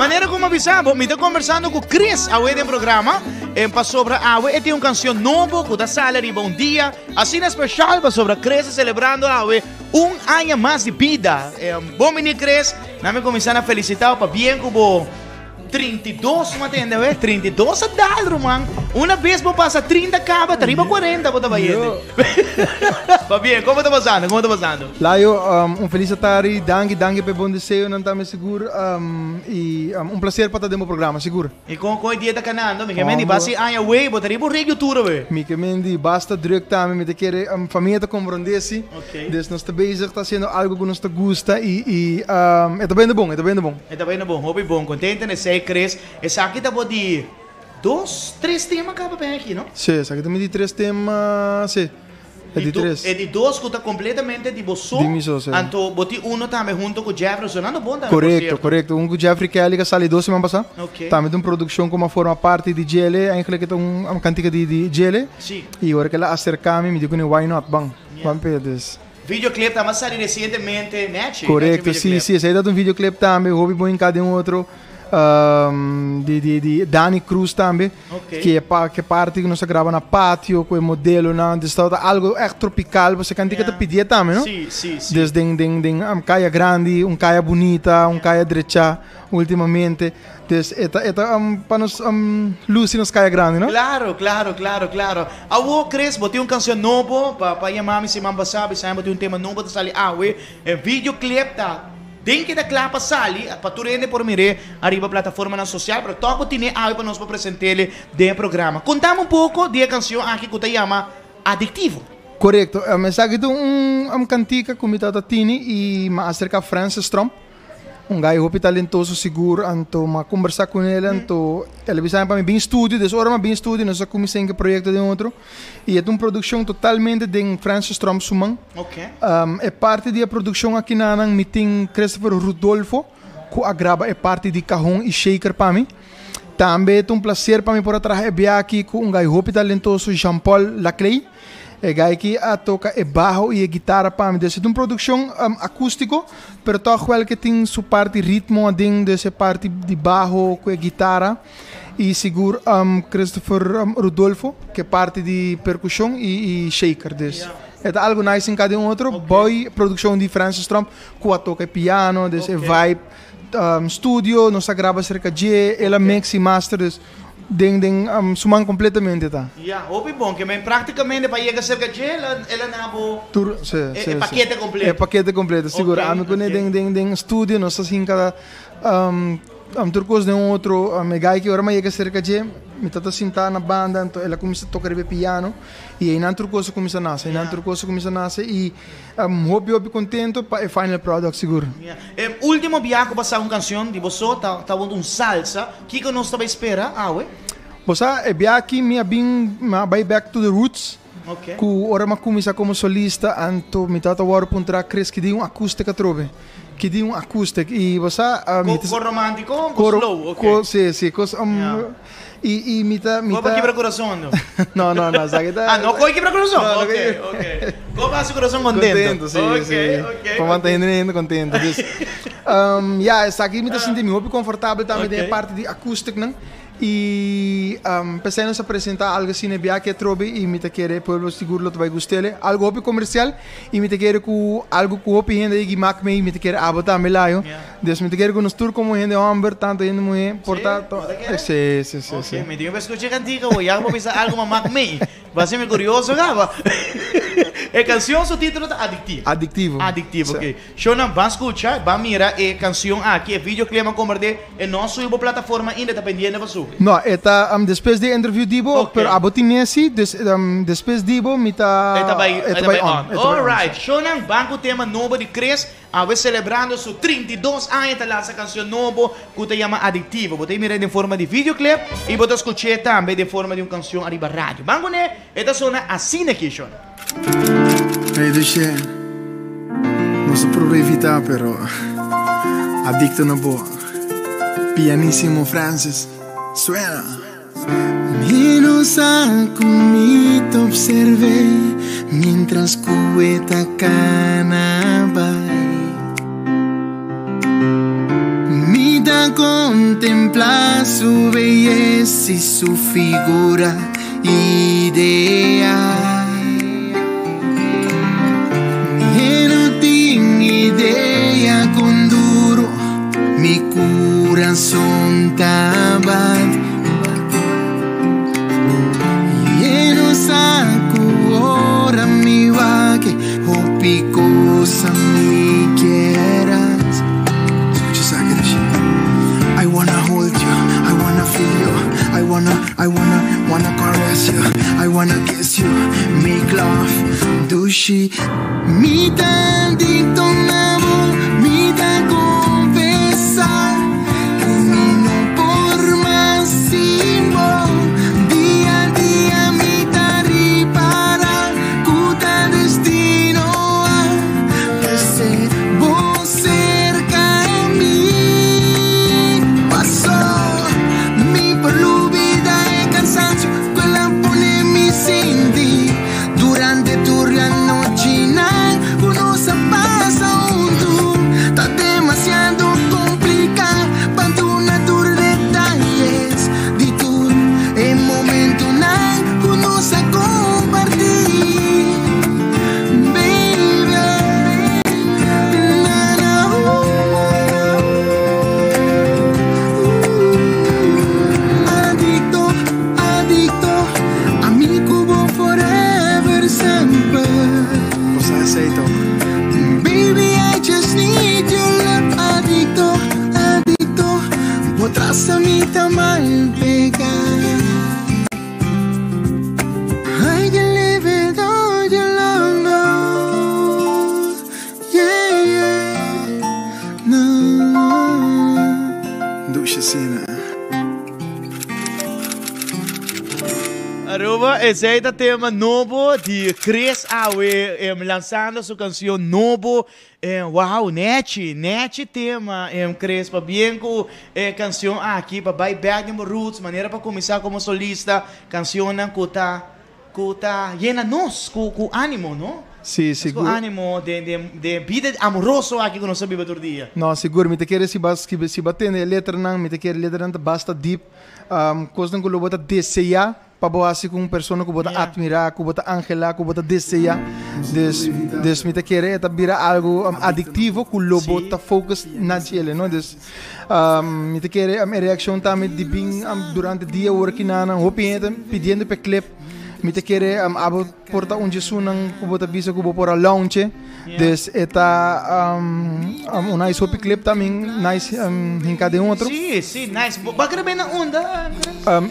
Manera ku mi a bisa bo, mi ta kombersando ku Chris awe den programa. En pasobra awe e tin un kanshon nobo ku ta sali riba un dia asina speshal pasobra Chris ta selebrando awe un aña mas di bida. Bon bini Chris, na mi kuminsá na felisitá bo pabien ku bo 32 ma tende awe, 32 a dal ruman. Una bes bo pasa 30 kaba ta riba 40 bo ta bayende. Pabien, komo ta pasando? Komo ta pasando? Layo, un felis atari, danki, danki pa e bon deseonan tambe sigur, y un placer pa ta den bo programa, sigur. Y con con e dia ta canando? Mi ke men di basta e aña wey, bo ta riba un radio tour awe. Mi ke men di basta druk tambe, mi ta kere famia ta comprende si. Dus nos ta bezig ta haciendo algo cu nos ta gusta y y e ta bayendo bon, e ta bayendo bon. E ta bayendo bon, hopi bon, contento en esey Chris. Esaki ta bo di dos, tres tema caba pa aki, no? Si, esaki ta mi di tres tema, si. E di tres. E di dos cu ta completamente di bo so. Di mi so, si. Anto bo tin uno tambe hunto cu Jeffrey, sonando bon tambe, por Corecto, cierto. corecto. Un cu Jeffrey Kelly cu a sali dos siman pasa. Ok. Tambe ta un produccion cu mi a forma parti di djele. Eigenlijk e ta un cantica di di djele. Si. Y ora cu el a acerca mi, mi di cu ne why not, ban. Yeah. Ban p'e, dus. Videoclip tambe a sali recientemente, nechi, nechi Corecto, si, videoclip. si. Esey ta un videoclip tambe, hopi bon hinca den otro. Di di di Dani Cruz tambe. Ok. Ke pa ke parti ku nos a graba na patio ku e modelonan. Dus tabata algo echt tropical pasobra e kantika ta pidié tambe no. Si, si, si. Dus den den den kaya grandi, un kaya bunita, un kaya drechá ultimamente. Dus e ta e ta pa nos lusi nos kaya grandi no. Claro, claro, claro, claro. Awo Chris bo tin un cancion nobo pa pa yama mi siman pasa bisa bo tin un tema nobo ta sali awe. E videoclip ta Den keda kla pa sali pa tur hende por mir'é ariba plataformanan sosial, pero tòg bo tine awe pa nos por present'é den e programa. Kontami un poko di e kansion aki ku ta yama Adiktivo. Korekto. Esaki ta un kantika ku mi tabata tini i mi a aserká Francis Tromp, un gai hopi talentoso sigur, anto mi a kombersá ku el, anto el a bisa mi pa mi bin studio, des ora mi a bin studio nos a kuminsá hinka proyekto den otro. I e ta un produkshon totalmente den Francis Tromp su man. E parti di e produkshon akinanan mi tin Christopher Rudolfo ku a graba e parti di kahon i shaker pa mi. Tambe ta un plaser pa mi por a traha e bia aki ku un gai hopi talentoso Jean Paul Laclay. E gai aki a toka e baho i e gitara pa mi. Dus e ta un produkshon akústiko pero tòg wèl ke tin su parti ritmo aden, dus e parti di baho ku e gitara. Y sigur Christopher Rudolfo ke parti di percusion y shaker dus e ta algo nice en cada un otro boy produccion di Francis Tromp cu a toca e piano dus e vibe studio nos a graba cerca dje el a mix y master dus den den su man completamente ta. Ya, hopi bon ke men practicamente pa yega cerca dje el a na bo Tur si e si si pakete completo. E pakete completo sigur ami cune den den den studio nos ta hinca Tur kos den un otro e gai ki ora mi a yega serka dje mi tabata sintá na banda anto el a kuminsá toka riba e piano i einan tur kos a kuminsá nase einan tur kos a kuminsá nase i hopi hopi kontento pa e final product sigur. E ultimo biaha ku bo a sa un kanshon di bo so tabata un salsa kiko nos ta bai spera awe? Bo sa e biaha aki mi a bin mi a bai back to the roots ku ora mi a kuminsá komo solista anto mi tabata wòrdu puntrá Chris ki di un akustik atrobe. Ki di un acoustic y bo sa mi ta Cor romantico o cor slow ok. cor si si cos y y mi ta mi Bo pa ta kibra corazon ando. No no no esaki ta Ah no koe kibra corazon No, no ok koe ok Ko pa haci corazon contento. Contento si Ok si ok Pa manta hende hende contento dus ya esaki mi ta sinti mi hopi confortabel tambe den e parti di acoustic nan. Y p'esei nos a presenta algo asina e biaha atrobe y mi ta kere e pueblo sigur lo ta bay gust'ele. Algo hopi comercial y mi ta kere cu algo cu hopi hende a yegi mak mee y mi ta kere abo tambe layo. Dus mi ta kere cu nos tur como hende homber tanto hende muhe por ta. Si, si, si, si. Ok, mi tin ku skucha e kantika awo, ya ku bo bisa algo ma mak mee. Bo hasi mi kurioso kaba. E kanshon su título ta Adiktivo. Adiktivo. Adiktivo, ok. Shownan, ban skucha, ban mira e kanshon aki, e videoclip a kompartí, e no a subi bo plataforma ainda, e ta pendiente pa subi. No, e ta despues di e interview di bo, pero abo tin nesi, dus despues di bo mi ta. E ta bai, e ta bai on. Alright, shownan, ban ku tema nobo di Chris, Awe celebrando su 32 aña ta lansa cancion nobo cu ta yama Adictivo. Bo ta mira den forma di videoclip y bo ta scuch'e tambe den forma di un cancion ariba radio. Ban cune, e ta sona asina aki, shon. Hey Dushe, nos a proba evita pero adicto na bo. Pianissimo Francis, suena! Mi no sa ku mi ta observ'é mientras ku e ta kana bai. Mi ta. contempla su belleza y su figura ideal. E no tin idea con duro mi corazón ta bat. E no sa cu ora mi wak e hopi cos mi kier. Escucha esaki, Rishi. I wanna hold you, I wanna feel you, I wanna, I wanna, wanna caress you, I wanna kiss you, make love, dushi. Mi ta adicto na bo, mi ta confesa cu mi no por mas sin bo. Dia a dia mi ta ripara cu ta destino a trece bo cerca mi. Paso mi por lubida e cansancio cu el a pone mi sinti durante tur la nochinan cu nos a pasa hunto. Ta demasiado complica pa duna tur detalles di tur e momentonan cu nos a comparti. Baby, na na Adicto, adicto, ami cu bo forever semper. Cosa esey toch? Baby, I just need your love. Adicto, adicto, bo tras ami ta mal pega. I can live without your love now. Yeah, yeah. No. Dushi asina. Aruba, esey ta tema nobo di Chris awe em lansando su cancion nobo em wow nechi nechi tema em Chris pabien cu e cancion aki pa bay back den bo roots manera pa cuminsa como solista cancionnan cu ta cu ta yena nos cu cu animo no Sí, nos cu sigur. animo den den den bida amoroso aki cu nos ta biba tur dia. No, sigur. Mi ta kere si ba skibi si ba tende e letranan, mi ta kere letranan ta basta deep. Kosnan ku lo bo ta deseá pa bo hasi ku un persona ku bo ta atmirá, ku bo ta anhelá, ku bo ta deseá. Dus, dus mi ta kere e ta bira algu adiktivo ku lo bo ta focus na djele, no? Dus, mi ta kere e reakshon tambe di bin durante dia ora ki nan hopi hende ta pidiendo pa e clip. Mi ta kere abo por ta un djesunnan ku bo ta bisa ku bo por a launche. Dus e ta un nice hopi clip también nice hinka den otro. Sí, sí, nice. Bo a grab'é na unda?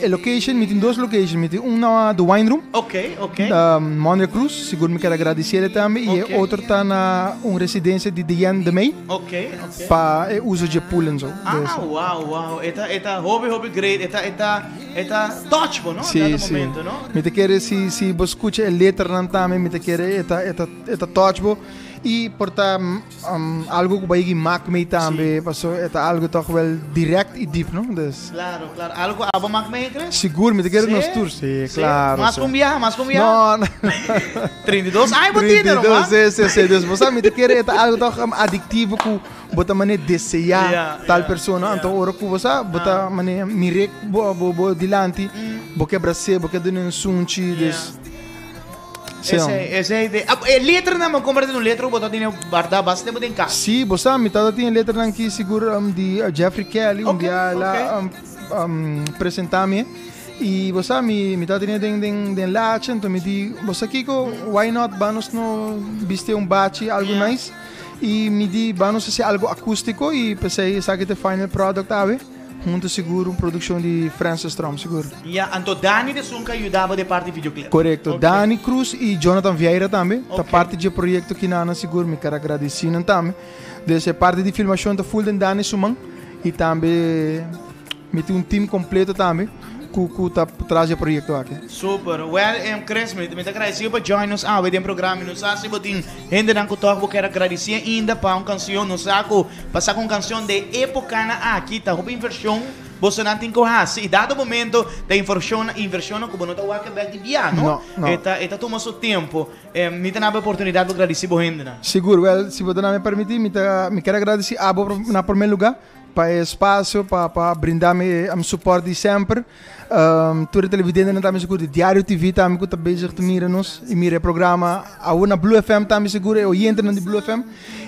E location, mi tin dos location. Mi tin un na The Wine Room. Ok, ok. Monre Cruz, sigur mi kier a gradisié tambe. I e otro ta na un residencia di Diane de Mey. Ok, ok. Pa e uso dje pool en zo. Ah, wow, wow. E ta, e ta hopi, hopi great. E ta, e ta. E ta touch bo, no? Sí, Dado sí. momento, no? Mi ta kere si, si bo skucha e letranan tambe, mi ta kere e ta, e ta, e ta touch bo. I por ta um, algo ku bo a yegi mak mee tambe, Sí. paso e ta algo toch wel direct i diep, no? Dus. Claro, claro. Algo ku abo mak mee, Chris? Sigur, mi ta kere Sí? nos tur. Sí, Sí? claro, Mas sí. ku un biaha, mas ku un biaha. No, no. 32 aña bo tin, 32, ruman. sí, sí, sí. Dus bo sa, mi ta kere e ta algo toch um, adictivo ku Bo ta mane deseá tal persona, anto ora ku bo sa, bo ta mane mir'é bo bo bo dilanti, bo ke bras'é, bo ke dun'é un sunchi, dus. Esei, esei de, e letranan, bo kompartí un letra ku bo ta tene bardá basta tempu den kas. Sí, bo sa, mi tabata tin e letranan aki sigur di Jeffrey Kelly, un dia el a presentá mi, i bo sa, mi mi tabata tene den den den lacha, anto mi di, bo sa kiko, why not, ban nos no bisti un bachi, algu nice. Y mi di ban nos haci algo acustico y pesey esaki ta e final product awe. Hunto sigur un produccion di Francis Tromp sigur. Ya, anto Dani ta esun cu a yuda bo den parti videoclip? Corecto. Ok. Dani Cruz y Jonathan Vieira tambe ta Ok. parti dje proyecto kinanan sigur mi ker a gradici nan tambe. Dus e parti di filmacion ta full den Dani su man y tambe Mi tin un team completo tambe cu cu ta tras di e proyecto aki. Super. Well, em Chris, mi mi ta agradecido pa join nos awe den programa. Mi no sa si bo tin hendenan cu toch bo kier agradeci ainda pa un cancion. Nos sa cu pa saca un cancion den epocanan aki ta hopi inversion bosonan tin cu haci. Y dado momento ta inversionnan inversionnan cu bo no ta wak bek di bia, no? No, no. E ta e ta tuma su tempo. Em mi ta naba e oportunidad pa agradeci bo hendenan. Sigur. Well, si bo ta na mi permiti, mi ta mi kier agradeci abo na prome lugar. Pa e espacio, pa pa brinda mi e um, support di semper. Um, tur e televidentenan tambe sigur di Diario TV tambe ku ta bezig te mira nos i mira e programa awo na Blue FM tambe sigur e oyentenan di Blue FM.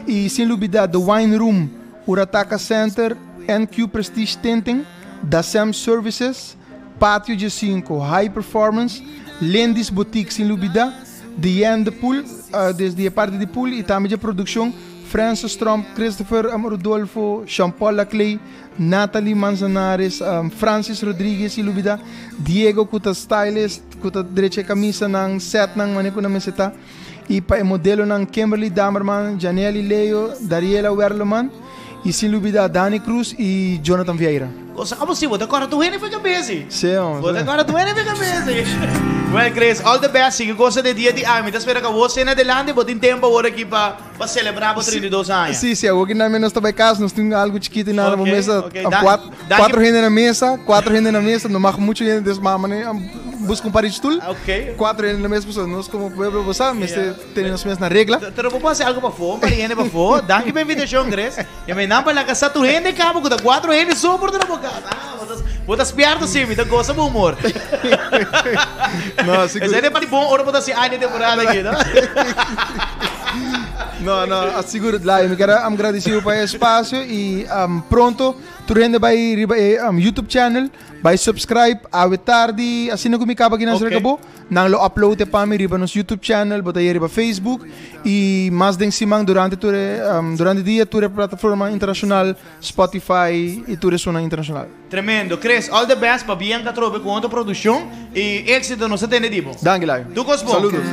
I sin lubida The Wine Room, Urataka Center, NQ Prestige Tinting, Dasem Services, Patio G5, High Performance, Lendis Boutique sin lubida, Diane de Pool, uh, desde e parti di Pool i tambe dje produccion Francis Tromp, Christopher um, Rudolfo, Jean-Paul Laclay, Natalie Manzanares, um, Francis Rodriguez sin lubida, Diego ku ta stylist, ku ta drecha e kamisanan, setnan, manera ku nan mester ta. I pa e modelonan Kimberly Damerman, Janelly Leo, Dariela Werleman i sin lubida Dani Cruz i Jonathan Vieira. Cosa abo si bo ta kòrda tur hende for kabesi. Sí, hombre. Bo ta kòrda tur hende for kabesi. Well Chris, all the best. Sigui gosa di e dia di awe. Mi ta spera ku awor sena adelante bo tin tempu awor aki pa pa selebrá bo 32 aña. Sí, sí, awor ki nan nos ta bai kas, nos tin algu chikitu nan na mesa. Ok, Ok. Kuatro hende na mesa, kuatro hende na mesa, no mag muchu hende, dus mama ne buska un par di stul. Ok. Kuatro hende na mesa, pasobra nos komo pueblo bo sa, mester tene nos mes na regla. Pero bo por hasi algu pafó, un par di hende pafó. Danki pa e invitashon, Chris. I mi nan pa laga sa tur hende kaba ku ta kuatro hende so por ta na bo kas. Ah, bo ta, bo ta spierto si, mi ta gosa bo humor. No, sigur. Esei ta e parti bon ora bo ta hasi aña di temporada aki, no? No, no, sigur. Lai, mi ker a gradisi bo pa e espasio i pronto tur hende bai riba e YouTube channel, bai subscribe awe tardi, asina ku mi kaba aki nan Ok. serka bo, nan lo upload e pa mi riba nos YouTube channel, bo ta hei riba Facebook i mas den siman durante tur e durante dia tur e plataforma internashonal, Spotify i tur esunnan internashonal. Tremendo. Chris, all the best, pabien ka trobe ku otro produkshon i éksito, nos ta tende di bo. Danki, Lai. Tur kos bon. Saludos.